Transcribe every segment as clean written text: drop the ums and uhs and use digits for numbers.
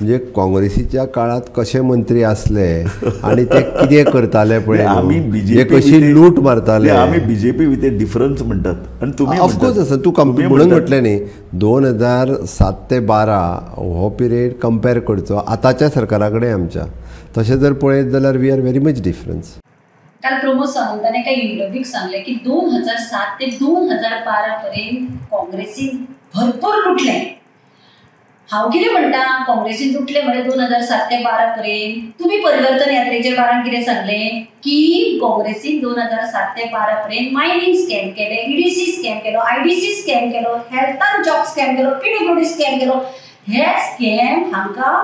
म्हणजे काँग्रेसीच्या काळात कशे मंत्री आसले आनी ते कितें करताले पळय, आमी बीजेपी कशी लूट मारताले. आमी बीजेपी विथ डिफरन्स म्हणटात आनी तुमी ऑफकोर्स आसा. तूं म्हणून म्हटलें न्ही 2007 ते 12 हो पिरियड कंपेर करचो आतांच्या सरकारा कडेन आमच्या, तशें जर पळयत जाल्यार we are very much difference. काल प्रमोद सावंतान एका इंटरव्यूक सांगलें की 2007 ते 2012 पर्यंत काँग्रेसीन भरपूर लुटलें. हांव कितें म्हणटा, काँग्रेसीन लुटलें म्हळ्यार 2007 ते 12 पर्यंत तुमी परिवर्तन यात्रेच्या बारान कितें सांगलें की काँग्रेसीन 2007 ते 12 पर्यंत मायनींग स्कॅम केलें, ईडीसी स्कॅम केलो, आयडीसी स्कॅम केलो, हेल्थान जॉब स्कॅम केलो, पीडब्ल्यूडी स्कॅम केलो. हे स्कॅम हांकां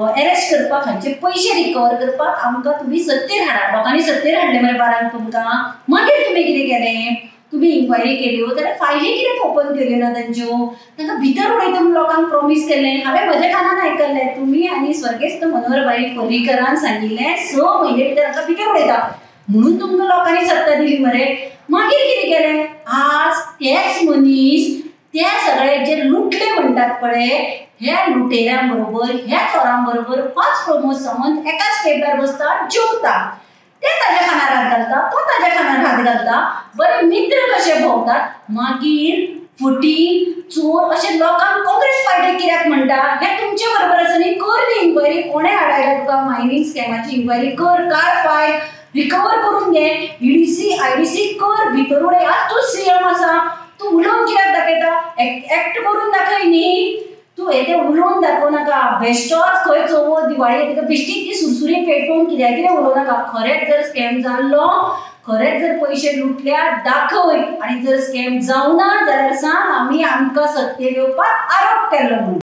अरेस्ट करपाक, हांचे पयशे रिकवर करपाक आमकां तुमी सत्तेर हाडा. लोकांनी सत्तेर हाडले मरे बारांक तुमकां. मागीर तुमी कितें केलें, तुमी इन्क्वायरी केल्यो जाल्यार फायली कित्याक ओपन केल्यो ना तांच्यो, तांकां भितर उडयता म्हूण लोकांक प्रॉमीस केल्लें. हांवें म्हज्या कानान आयकल्लें, तुमी आनी स्वर्गेस्त मनोहरभाई पर्रीकरान सांगिल्लें 6 म्हयने भितर हांकां भितर उडयता म्हणून तुमकां लोकांनी सत्ता दिली मरे. मागीर कितें केलें, आज तेच मनीस ते सगळे जे लुटले म्हणटात पळय, ह्या लुटेऱ्यां बरोबर ह्या चोरां बरोबर होच प्रमोद सावंत एकाच टेबलार बसता, जेवता, ते ताज्या खानार हात घालता, तो ताज्या खानार हात घालता, बरे मित्र कशे भोंवतात. मागीर फटी चोर अशे लोकांक काँग्रेस पार्टी कित्याक म्हणटा, हें तुमचे बरोबर आसा न्ही. कर न्ही इन्क्वायरी, कोणें हाडायला तुका मायनींग स्कॅमाची इन्क्वायरी कर, कार फायल रिकवर करून घे, ईडीसी आयडीसी कर, भितर उडय. आज तूं सीएम आसा, तूं उलोवन कित्याक दाखयता, एक्ट करून दाखय न्ही. तूं हें तें उलोवन दाखोवं नाका. बेश्टोच खंय चवथ दिवाळी तिका बेश्टी ती सुरसुरी पेटोवन कित्याक कितें उलोवं नाका. खरेंच जर स्कॅम जाल्लो, खरेंच जर पयशे लुटल्यार दाखय, आनी जर स्कॅम जावना जाल्यार सांग आमी आमकां सत्तेर येवपाक आरोप केल्लो म्हणून.